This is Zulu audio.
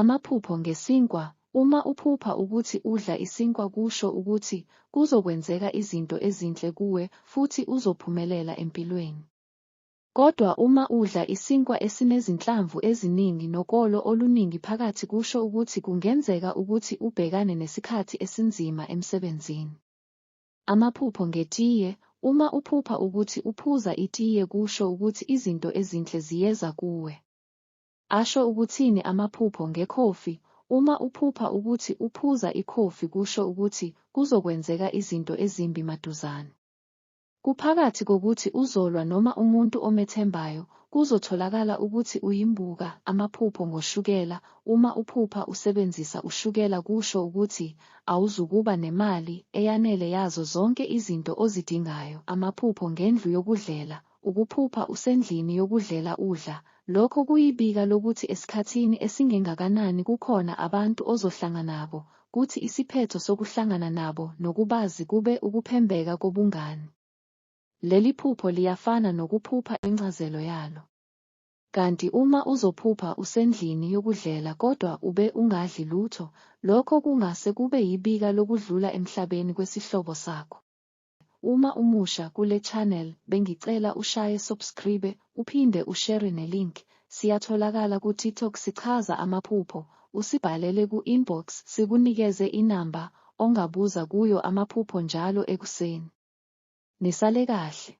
Amaphupho ngesinkwa, Uma uphupha ukuthi udla isinkwa kusho ukuthi kuzokwenzeka izinto ezinhle kuwe futhi uzophumelela empilweni. Kodwa uma udla isinkwa esinezinhlamvu eziningi nokolo oluningi phakathi kusho ukuthi kungenzeka ukuthi ubhekane nesikhathi esinzima emsebenzini. Amaphupho ngetiye, Uma uphupha ukuthi uphuza itiye kusho ukuthi izinto ezinhle ziyeza kuwe. Asho ukuthini amaphupho ngekhofi, Uma uphupha ukuthi uphuza ikhofi kusho ukuthi kuzokwenzeka izinto ezimbi maduzane. Kuphakathi kokuthi uzolwa noma umuntu omethembayo, kuzotholakala ukuthi uyimbuka. Amaphupho ngoshukela, Uma uphupha usebenzisa ushukela kusho ukuthi awuzukuba nemali eyanele yazo zonke izinto ozidingayo. Amaphupho ngendlu yokudlela, Ukuphupha usendlini yokudlela udla, lokho kuyibika lokuthi esikhathini esingengakanani kukhona abantu ozohlanganabo, kuthi isiphetho sokuhlangana nabo nokubazi kube ukuphembeka kobungani. Leli phupho liyafana nokuphupha incazelo yalo. Kanti uma uzophupha usendlini yokudlela kodwa ube ungadli lutho, lokho kungase kube yibika lokudlula emhlabeni kwesihlobo sakho. Uma umusha kule channel bengicela ushaye subscribe uphinde ushare ne-link. Siyatholakala ku-TikTok sichaza amaphupho, usibhalele ku-inbox sikunikeze inamba ongabuza kuyo amaphupho njalo ekuseni. Nisale kahle.